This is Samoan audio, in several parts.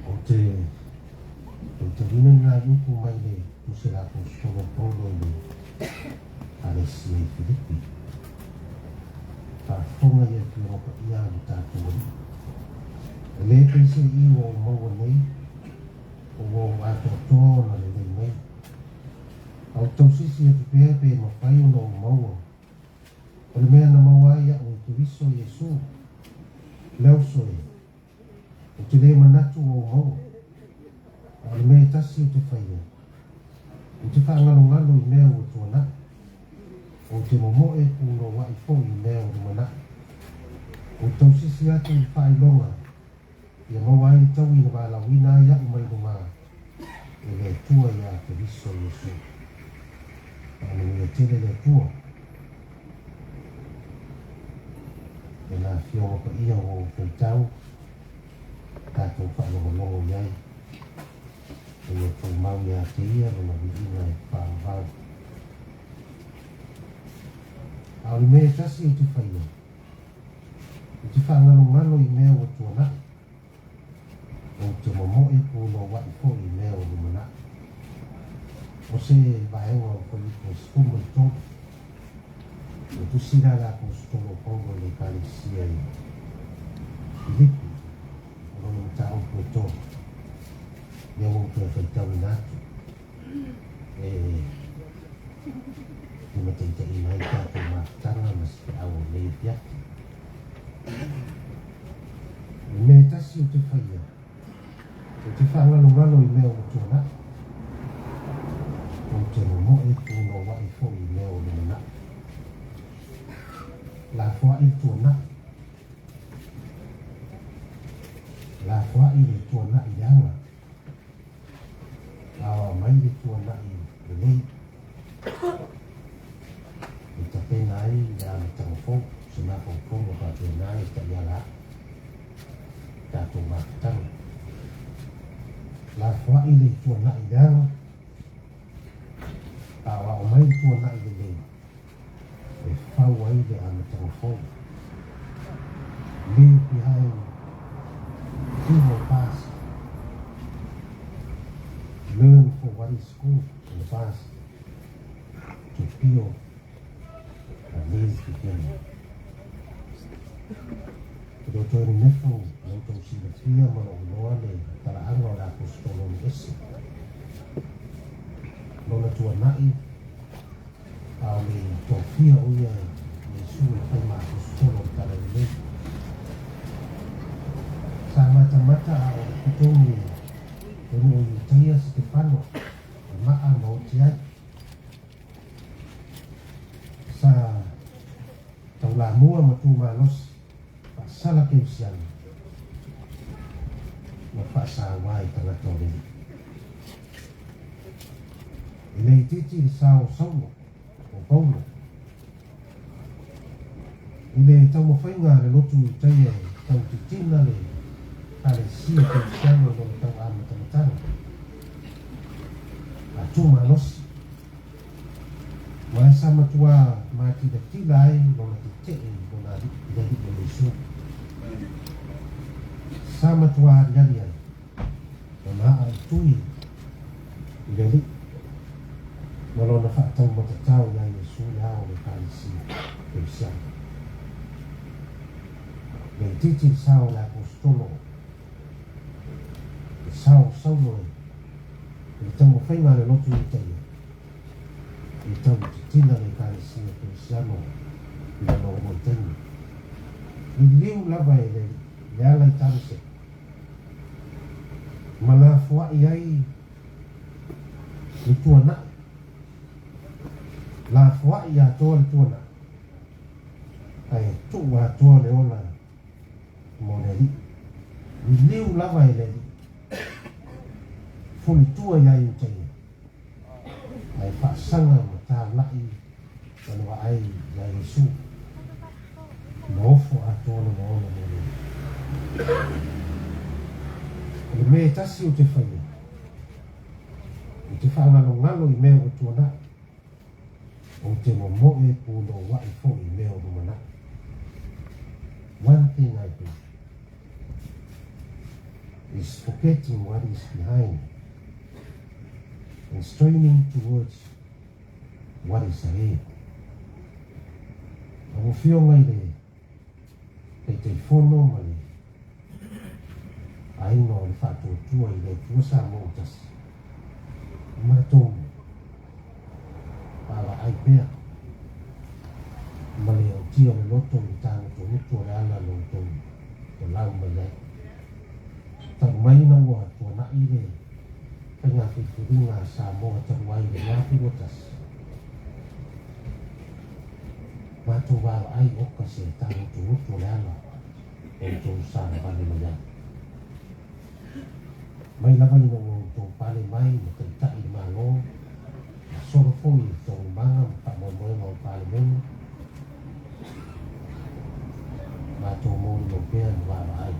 Ou te faitauina lena upu mai le Tusi a le Aposetolo o Paulo i le Ekalesia i Filipi. Faafofoga i Afioga Paia a lo tatou Alii. E le peiseai ua ou maua nei, po ua ou atoatoa ona lelei nei. A ou tausisi atu pea pe mafai ona ou maua o le mea na maua ai au e Keriso Iesu, le uso e, ou te le manatu ua ou maua, a o le mea e tasi ou te faia, ou te faagalogalo i mea ua tuanai, ou te momoe punouai foi i mea ua lumanai. Ou te tausisi atu i le faailoga ia maua ai le taui na valaauina ai au mai luga e le Atua iā Keriso Iesu. Faamanuia tele le Atua e nā Afioga Paia ua ou faitau tatou faalogologo i ai, a ia tumau iā te Ia lona viiga e faavavau. A o le mea e tasi ou te faia, ou te faagalogalo i mea ua tuanai, ou te momoe punouai foi i mea ua lumanai. O se vaega o Fuaiupu e 13, ua tusi la le Aposetolo o Paulo i le Ekalesia i Filipi, o lona mataupu e tolu, lea ua ou toe faitauina atu e limataitaiina ai tatou mafutaga ma se feau o lenei afiafi. O le mea e tasi ou te faia, ou te faagalogalo i mea ua tuanai, ou te momoe punouai foi i mea ua lumanai. Lafoai le tuanai, lafoai le tuanai leaga, aoao mai le tuanai lelei e tapena ai le amataga fou, se mafaufauga faapena e taiala ai tatou mafutaga. Lafoai le tuanai leaga, aoao mai le tuanai lelei e fau ai le amataga fou. Leave behind evil past. Learn for what is good in the past to build a new beginning. E le o toe nenefu la outou silafia ma lou iloa le talaaga o le Aposetolo ni ese. Lona tuanai, a o le tofia o ia e Iesu e fai ma Aposetolo o le Tala Lelei. Sa matamata a o totogi e nuu i Iutaia Setefano e maa ma oti ai. Sa taulamua ma tumalosi faasala kerisiano ma faasauā i tagata o le alii. E le itiiti le sao o Saulo, o Paulo, i le taumafaiga a le lotu Iutaia e tau titina le Ekalesia Kerisiano i lona tau amatamataga a tumalosi. Ma e sa matua matilatila ai lona tetee i lona alii, i le Alii o Iesu. Sa matua aliali ai lona aa i tui i le Alii ma lona faataumatatao iā Iesu le ao o le Ekalesia. Kerisiano. Le itiiti le sao o le Aposetolo, le sao o Saulo i le taumafaiga a le lotu Iutaia e tau titina le Ekalesia Kerisiano i lana uluai taimi. Liliu lava e le le ala i Tamaseko ma lafoai ai le tuanai, lafoai atoa le tuanai, ae tuu atoa le ola mo le Alii. Liliu lava e le Alii, fulitua ia Iutaia, ae faasaga ma taulai lana vaai ia Iesu, na ofo atoa lona ola mo le Alii. O le mea e tasi ou te faia, ou te faagalogalo i mea ua tuanai, ou te momoe punouai foi i mea o lumanai. One thing I do is forgetting what is behind and straining towards what is ahead. Lau Afioga i le Taitaifono ma le Aiga o le Faatuatua i le Atua Samoa ua tasi, ua matou vaavaai pea ma le autia o le loto i le tagutugutu o le ala na outou folau mai ai. Talu mai ina ua tuanai le faiga filifiliga a Samoa talu ai i le 2021, matou vaavaai oka se tagutugutu o le ala o outou savavali mai ai. Mai lava ina ua outou pale mai ma taitai i le Malo, ma solo foi i taualumaga ma faamoemoega o le Palemene, matou molimau pea ma vaavaai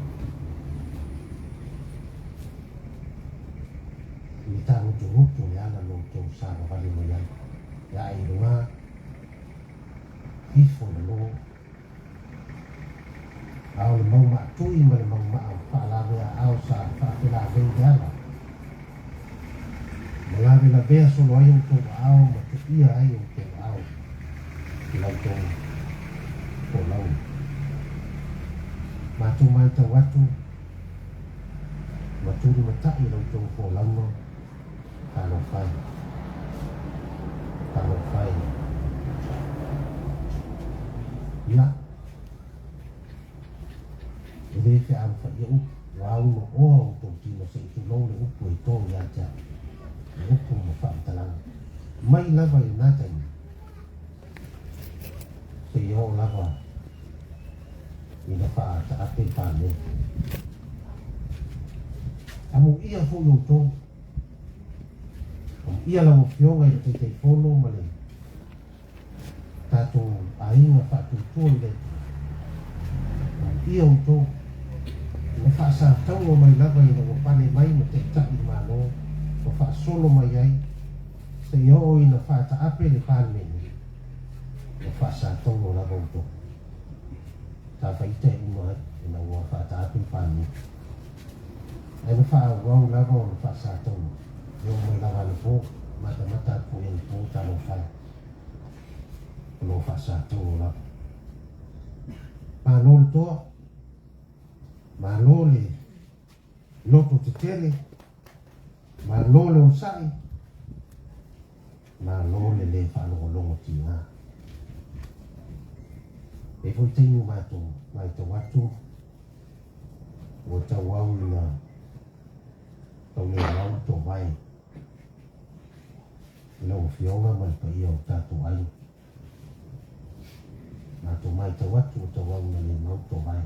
i le tagutugutu o le ala na outou savavali mai ai, e ae i luga, ifo i lalo. A o le mau maatui ma le mau maa faalaveaao sa faafelavei i le ala, ma lavelavea solo ai outou aao ma tuia ai outou aao i la outou folauga. Matou maitau atu ma tulimatai i la outou folauga, talofa e, talofa e. Ia, e le fealufaia upu, ua auno oa outou tino se i tulou le upu e to ia te au, le upu ma faamatalaga. Mai lava i lena taimi, seia oo lava ina faataape le Palemene. Amuia foi outou, amuia lau Afioga i le Taitaifono ma le tatou aiga faatuatua i le Atua. Amuia outou, ina faasataua mai lava ina ua pale mai ma taitai i le Malo ma faasolo mai ai, seia oo ina faataape le Palemene, ua faasataua lava outou. Sa faita e uma ai ina ua faataape le Palemene. Ae na faaauau lava ona faasataua, e oo mai lava anapo, matamata atu foi anapo talofa e, o lo o faasataua lava. Malo le toa, malo le loto tetele, malo le onosai, malo le le faalogologo tiga. E foi taimi ua matou matau atu, ua tauau ina tau le mau le toovae i lau Afioga ma le paia o tatou aiga. Matou matau atu ua tauau ina le mau le toovae.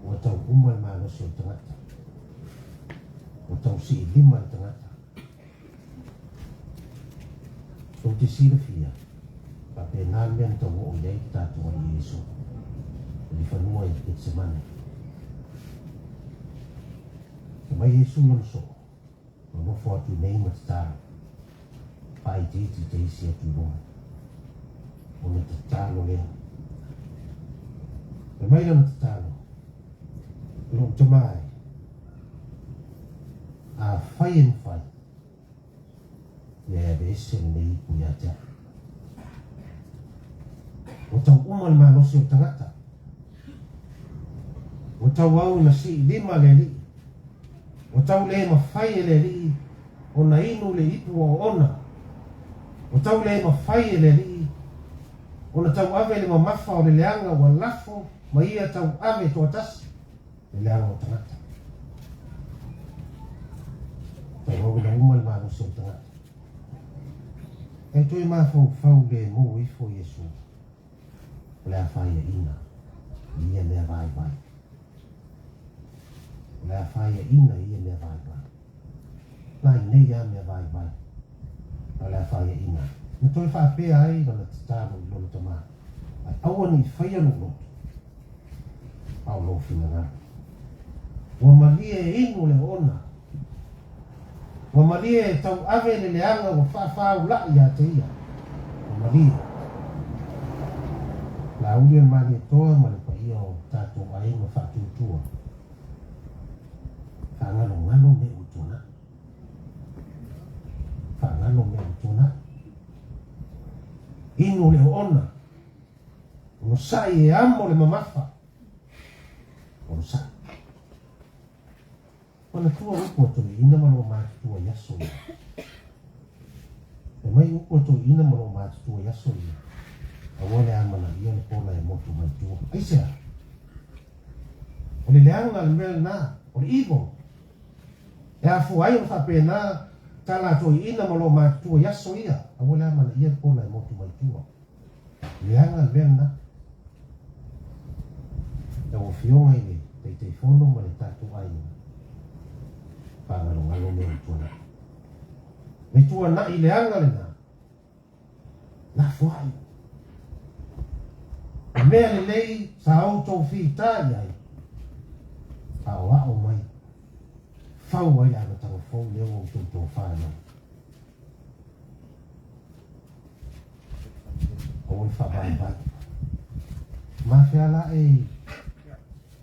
Ua tau uma le malosi o le tagata. Ua tau siilima le tagata. Tou te silafia, faapena le mea na tau oo i ai le tatou Alii Iesu i le fanua i Ketsemane. Fai mai Iesu i lona soo, Nonofo atu nei ma tatalo, faaitiiti te isi atu i luga, ona tatalo lea. Fai mai lana tatalo, Lou tama e, afai e mafai, ia e aveese lenei ipu ia te au. Ua tau uma le malosi o le tagata. Ua tauau ina sii lima le Alii. Ua tau le mafai e le Alii ona inu le ipu oona. Ua tau le mafai e le Alii ona tauave le mamafa o le leaga ua lafo ma ia tauave toatasi le leaga o tagata. Tauau ina uma le malosi o le tagata. E toe mafaufau lemu ifo Iesu o le afaina i ia mea vaivai. O le afaina i ia mea vaivai. Nai nei lava mea vaivai. A o le afaina. Na toe faapea ai lana tatalo i lona Tama, Ae aua ne i faia lou loto, a o lou finagalo. Ua malie e inu le oona. Ua malie e tauave le leaga ua faafaula'i ia te ia. Ua malie. Laauli o le Malietoa ma le paia o tatou aiga faatuatua. Faagalogalo mea ua tuanai. Faagalo mea ua tuanai. Inu le oona. Onosai e amo le mamafa. Onosai. Manatua upu a toeaina ma loo matutua i aso ia. Fai mai upu a toeaina ma loo matutua i aso ia, aua le amanaia le pola e motu mai tua. Aisea? O le leaga le mea lena, o le evil. E afua ai ona faapena tala a toeaina ma loo matutua i aso ia, aua le amanaia le pola e motu mai tua. Leaga le mea lena. Lau Afioga i le Taitaifono ma le tatou aiga, faagalogalo mea ua tuanai. Le tuanai leaga lena, lafoai. O mea lelei sa outou fita i ai, aoao mai, fau ai le amataga fou lea ua outou tofa i ai. Aua le faavaivai. Ma fea la e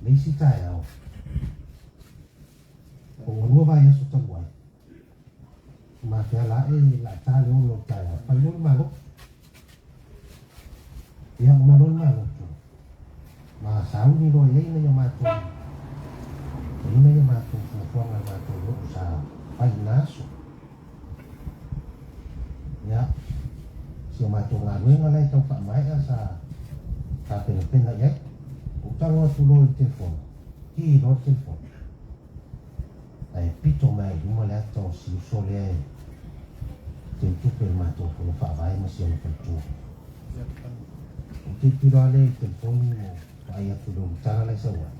le isi taeao. O ua lua vaiaso talu ai. Ma fea la e la ta le ono taeao. Fai loa le malotu. Ia, uma loa le malotu. Ma sauni loa i ai ina ia matou ina ia matou fuafuaga i matou nuu sa fai i na aso. Ia, si o matou galuega la e tau faamaea sa tapenapena i ai. Ou tago atu loa i le telefoni, ki loa le telefoni. Ae pito mai i luma le ata o si uso lea e teutupe i le matou fono faavae ma si ona faletua. Ou tilotilo lava lea i le telefoni ma vaai atu i le ulutala la e sau ai.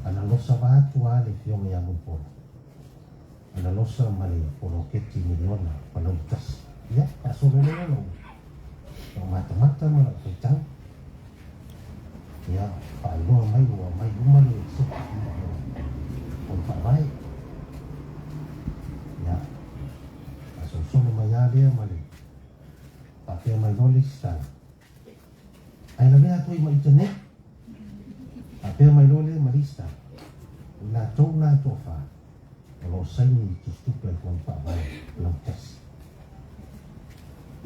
Ana losa vaeatu lava le afioga ia Mulipola. Ana losa ma le poloketi miliona palauli tasi. Ia, faasolo loa lou matamata ma lau faitau. Ia, faailoa mai ua aumai uma le seki o le faavae. Ia, faasolosolo mai lava lea ma le faapea mai loa le isi tala. Ae lavea atu ai ma ita nei. Faapea mai loa lea ma le isi tala. O i latou la e toafa, o lo o saini i le tusitupe a le Fono Faavae lautasi.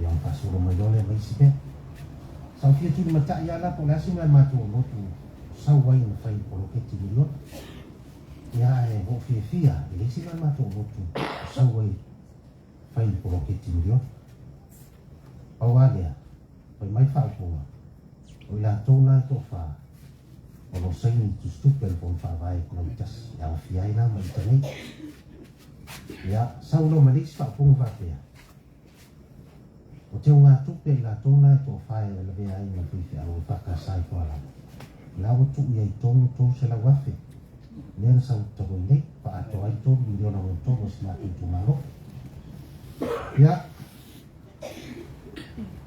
Ia ona faasolo mai loa lea ma isi mea. Sa ou fia tulimatai lava la po o le a se mea a le matou lotu sau ai na fai i le poloketi miliona. Ia ae ua ou fiafia e leai se mea a le matou lotu sau ai fai i le poloketi miliona. Pau lava lea, fai mai faaupuga, o i latou la e toafa o lo o saini i le tusitupe a le Fono Faavae lautasi e aofia ai la ma ita nei. Ia, sau loa ma le isi faaupuga faapea, O teugatupe a i latou la e toafa e lavea ai ma le faifeau e faakasa i Fualaga, o la ua tuu i ai tonu 300,000, lea na sau talu ai nei, faaatoa ai le $3 miliona o si matou itumalo. Ia,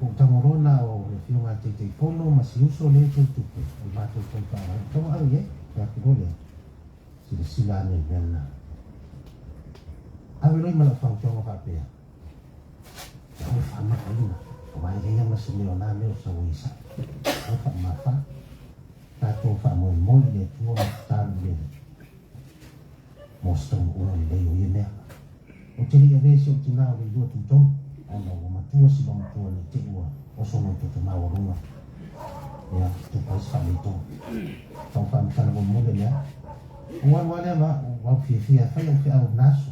ua ou tago loa na o le afioga i le Taitaifono ma si uso lea e teutupe o le matou fono faavae, ou tago ave i ai, fai atu loa lea, silasila ane i le mea lena. Ave loa i ma lau fautuaga faapea, Aua le faamavaina, aua e leai lava ma se mea o na mea o sau ai sao. Aua le faamamafa. Tatou faamoemoe i le Atua ma tatalo i le Alii mo se taunuuga lelei o ia mea. Ou te le i avea i si ou tina o le ilua tutonu, ona ua matua si vaomatua nei te i ua oso loto. toto maualuga ia tupu ai se faaletonu. Sau faamatala mulimuli lea, ua alu lava lea ma au, ua fiafia e fai au feau i lena aso.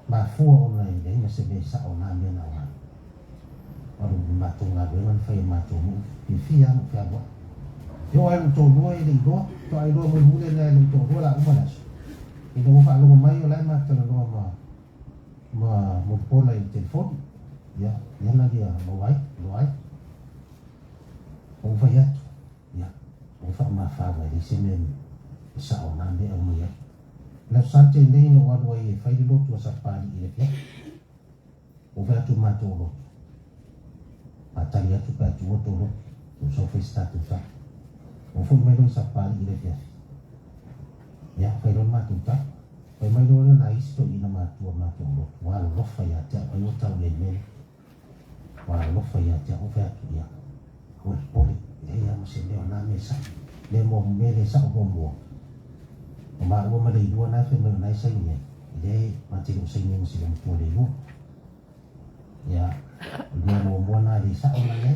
Mafua ona e leai ma se mea e sao na mea na aumai. Alu i matou galuega na fai e le matou nuu, fiafia lava na ou fealuai. E oo lava i lou toalua e le i iloa, faatoa iloa mulimuli lea e lou toalua o le a uma le aso. Ina ua faalogo mai o la e ma talanoa ma ma Mulipola i le telefoni, ia, lea na ia maua ai, iloa ai. Ua ou fai atu, ia, ua faamafau e leai se mea e sao na mea e aumai ai. O le Aso Sate nei na ou alu ai e fai le lotu a Sapapalii i le afiafi. Ua ou fai atu i le matou lotu, a tali atu pe a tuua tou lotu, ou sau fai se tatou tala. Ua ou foi mai loa i Sapapalii i le afiafi, ia, fai loa le matou tala. Fai mai loa lea nai isi toeaiina matua o le matou lotu, ua alolofa ia te au, ai ua tau i ai le mea lea. Ua alolofa ia te au, ou fai atu, ia, aua le popole, e leai lava ma se mea o na mea e sao. Mea muamua, mea le sao muamua, o maua ma Leilua na e fai mai o na e saini ai, e leai, ma te le o saini ai ma si loomatua Leilua. Ia, o le mea muamua na e le sao na i ai.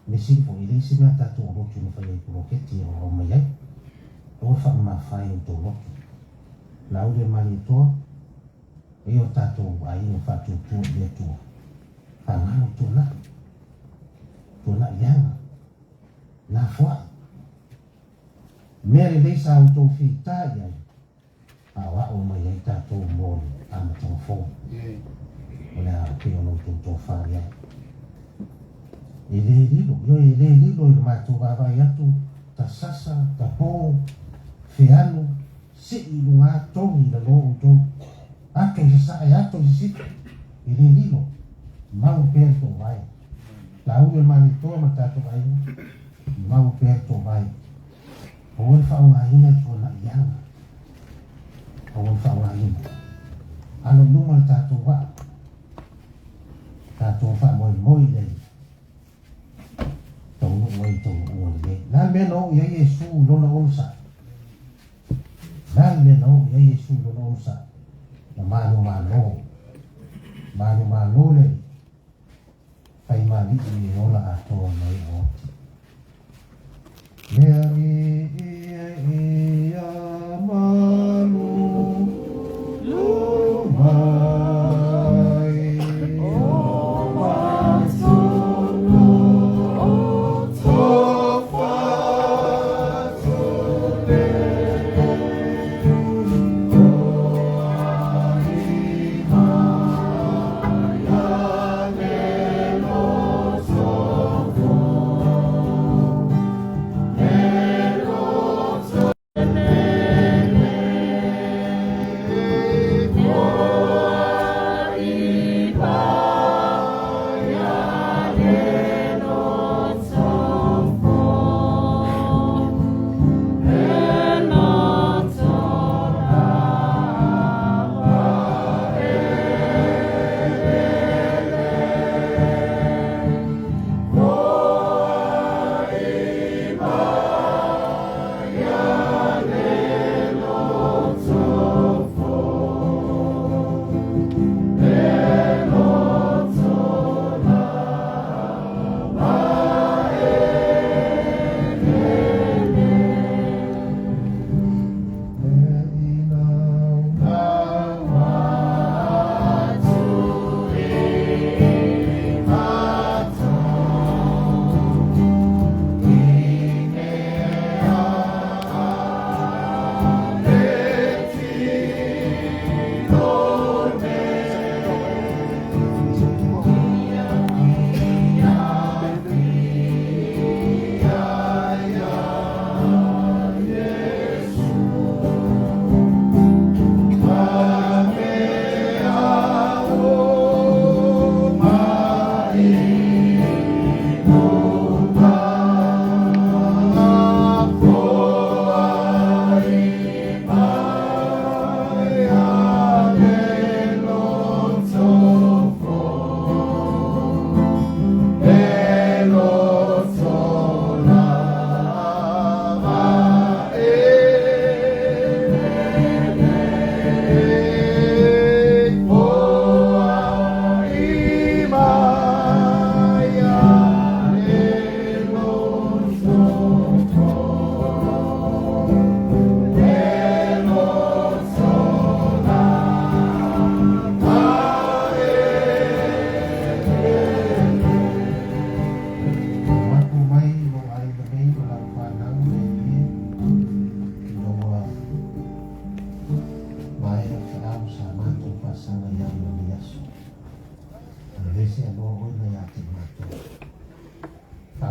Mea sili foi, e leai se mea a tatou o lotu na fai ai i poloketi o aumai ai. Aua le faamamafa e outou lotu. Lauli o le Malietoa, e o tatou aiga faatuatua i le Atua. Faagalo tuanai, tuanai leaga, lafoai. Mea lelei sa outou fita i ai, aoao mai ai tatou mo le amataga fou. O le a pei ona outou tofa i ai. E le lilo, ioe e le lilo i le matou vaavaai atu, ta sasa, ta po, feanu, sii i luga, togi i lalo outou, ato i sasae, ato i sisifo, e le lilo, mau pea le toovae. Lauli o le Malietoa ma le tatou aiga, mau pea le toovae. Aua le faaaogaina e tuanai aga, aua le faaaogaina. Alo i luma le tatou vaa, tatou faamoemoe i le taunuu ai i taunuuga lelei. O le a le mea na oo i ai Iesu i lona onosai? O le a le mea na oo i ai Iesu i lona onosai? Na manumalo. Manumalo le Alii, faimalii e ola atoa mai o oti. Le Alii e ia malu mai.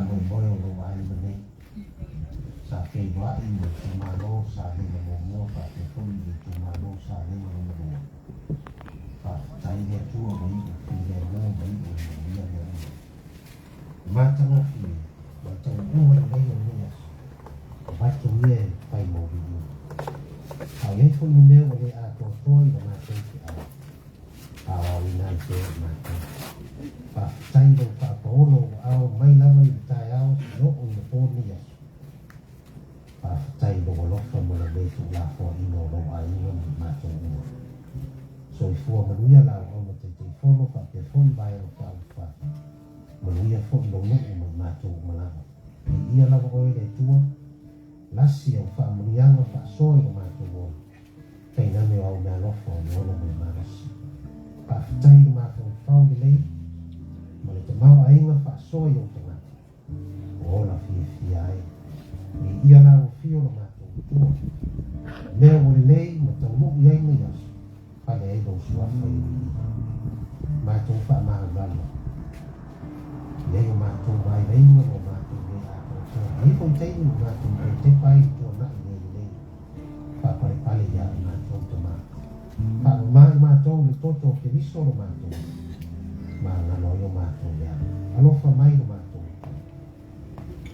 faamoemoe o lou aiga nei. Sa feiloai ma le itumalo o Salega muamua faapea foi i le itumalo o Salega lona lua. Faafetai le Atua ua iu filemu ma iu i le manuia mea uma. E matagofie ma le taunuuga lelei o lenei aso, avatu ia e fai mo viiga. A o i ai foi ni mea ua le atoatoa i la matou feau, aoaoina ai pea i matou. Faafetai i lou faapaolo ua ao mai lava i le taeao seia oo i le po lenei aso. Faafetai i lou alofa ma lou le tuulafoaiina o lou aiga ma i matou uma. Soifua manuia la auauna Taitaifono faapea foi Vaega Faaupufai. Manuia foi lou nuu ma i matou uma lava. Viia lava oe le Atua, lasi au faamanuiaga faasoa i lo matou ola. Tainane o au meaalofa o le ola ma le malosi. Faafetai i le mafaufau lelei ma le tamaoaiga faasoa i ou tagata ua ola fiafia ai. Viia la ua fio lo matou Atua. O mea ua lelei ma taunuu i ai lenei aso, pale ai lou suafa i le viiga. Matou faamaualalo i ai o matou vaivaiga ma o matou le atoatoa. E i ai foi taimi ua matou toe tepa ai i le tuanai le lelei. Faapalepale ia i matou tama. Faamama i matou le toto o Keriso lo matou magalo ai o matou leaga. Alofa mai lo matou Atua.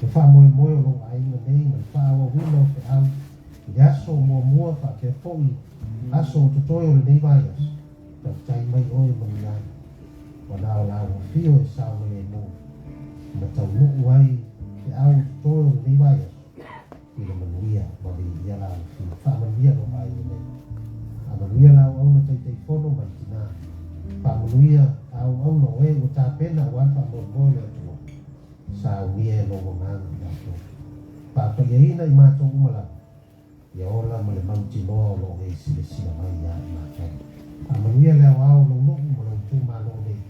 Le faamoemoe o lou aiga nei ma le faaauauina o feau i le aso muamua faapea foi aso o totoe o lenei vaiaso, tautai mai oe manuia ai. Ua na o la ua fio e saogalemu ma taunuu ai feau o totoe o lenei vaiaso. I le manuia ma viia la ua faamanuia lou aiga nei. Faamanuia la auauna Taitaifono ma le tina. Faamanuia a auauna o e ua tapena aua le faamoemoe o le Atua. Saunia e lou agaga i latou. Faapaiaina i matou uma lava, ia ola ma le mautinoa o lo o e silasila mai ia i matou. Faamanuia le aoao o lou nuu ma lou itumalo nei.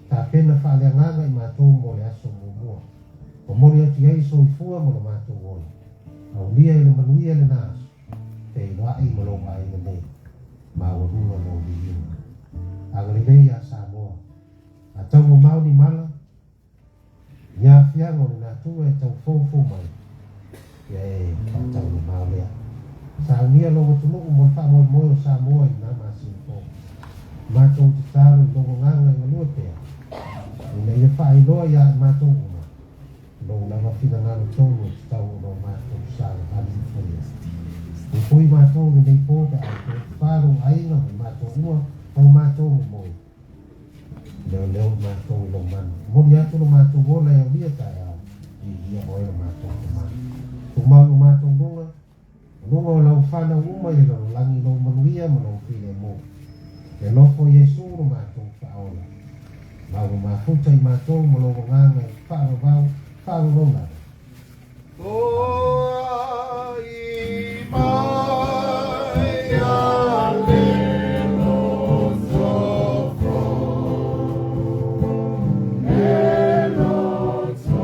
Tapena faaleagaga i matou mo le aso muamua. Momoli atu i ai soifua ma lo matou ola. Aulia i le manuia lena aso, feiloai ma lou aiga nei, maualuga lou viiga. Agalelei ia Samoa, a tau mamao ni mala, ni aafiaga o le natura e tau foufou mai, ia e faatau mamao lea. Saunia lou atunuu mo le faamoemoe o Samoa i na masina fou. Matou tatalo i lou agaga e galue pea, ina ia faailoa iā i matou uma lou lava finagalo tonu e tatau ona o matou savavali ma faia. Puipui matou i lenei po pe a outou fa lou aiga ma i matou uma o matou momoe. Leoleo i matou i lou mana. Momoli atu lo matou ola e aulia taeao, viia oe lo matou Tama. Tumau i o matou luga, O luga o lau fanau uma i le lalolagi lou manuia ma lou filemu. Le alofa o Iesu lo matou Faaola. Ma ua mafuta i matou ma lou agaga e faavavau, faavavau lava. Foai mai a le loto Le loto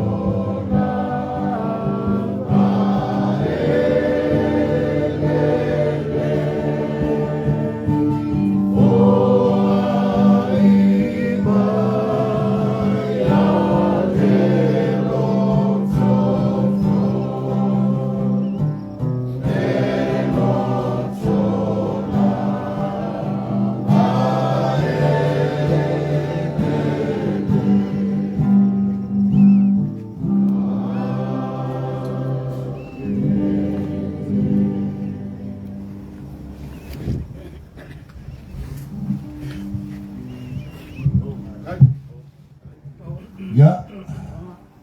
Ia,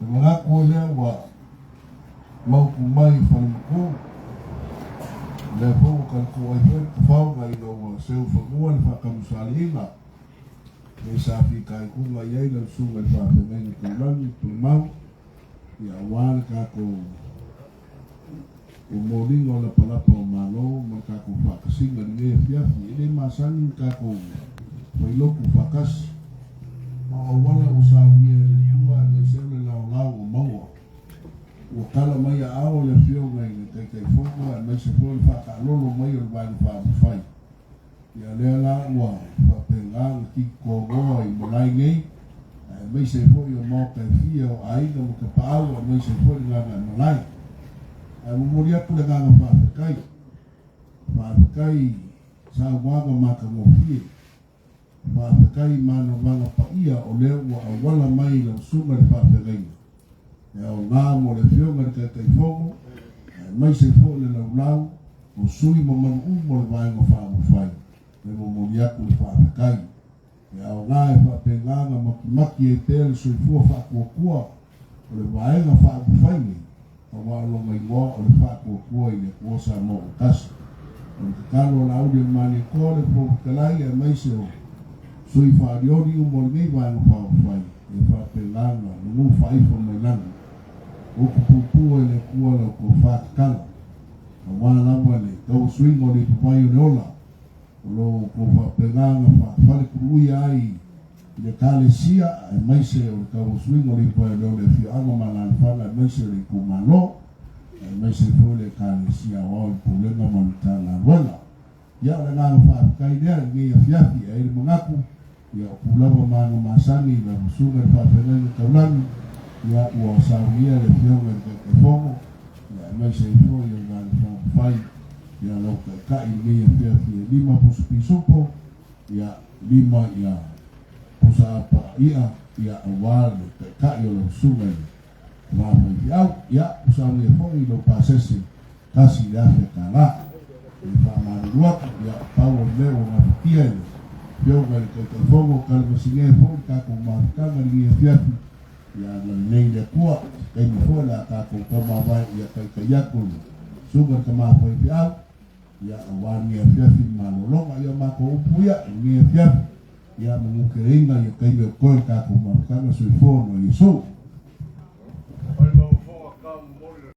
le manatu o lea ua mautu mai i Falematu, lea foi ua talatuu ai foi le tafaoga ina ua seu fanua le faatamusaliiga nei sa fitaituga i ai lau susuga i le faafeagaiga taulagi Pulemau, ia aua le tatou momoliga o lapalapa o Malo ma le tatou faatasiga i lenei afiafi. E le masani ni tatou failotu faatasi, ma o auala ua saunia e le Atua aemaise o le laolao ua maua. Ua tala mai aao o le Afioga i le Taitaifono aemaise foi o le faataalolo mai o le Vaega Faaupufai. Ia lea la ua faapena ona tititonoa i malae nei, aemaise. aemaise ai foi o maota e fia o aiga ma tapaau, aemaise ai foi le Gagaemalae. Ae momoli atu le agaga faafetai, faafetai i saunoaga matagofie, faafetai i manavaga paia o lea ua auala mai i lau susuga i le faafeagaiga, e aoga mo le Afioga i le Taitaifono, aemaise foi le laulau o sui mamalu uma o le Vaega Faaupufai, e momoli atu le faafetai. E aoga e faapena ona matimati ai pea le soifua faatuatua o le Vaega Faaupufai nei, aua o lona igoa o le Faatuatua i le Atua Samoa ua Tasi. O le tatalo a Laauli o le Malietoa, le Fofoga Fetalai aemaise o sui faalioli uma o lenei Vaega Faaupufai, ia faapena ona nunu faaifo mai lagi, utu puupuu e le Atua lau tofa tatala, aua lava le tauasuina o le ipuvai o le ola, O lo o outou faapena ona faafaletuluia ai i le Ekalesia, aemaise o le tauasuina o le iupae o le le afioaga ma alaalafaga, aemaise o le itumalo, aemaise foi le Ekalesia Aoao i le Pulega ma le Matagaluega. Ia, o le agaga faafetai lea i lenei afiafi. E i ai le manatu, ia, o pulava ma aga masani i lau Susuga i le Faafeagaiga Taulagi, ia, ua saunia le Afioga i le Taitaifono, ia, aemaise ai foi o le Vaega Faaupufai, ia, lau Taitai i lenei afiafi e lima pusa pisupo, ia, lima, ia, pusa apa i'a, ia, aua le Taitai o lau Susuga i le Va Faifeau, ia, ua saunia foi i lou pasese $1,000. E faamalulu atu, ia, pau o le mea ua gafatia e le Afioga i le Taitaifono Kalemasine foi le tatou mafutaga i lenei afiafi, ia agalelei le Atua, se taimi foi o le a tatou taumavae ia taitai atu le Susuga i le Tama Faifeau, ia, aua lenei afiafi i malologa. Ia, o matou upu ia i lenei afiafi, ia manuteleina ia taimi o totoe o le tatou mafutaga. Soifua ma Iesu.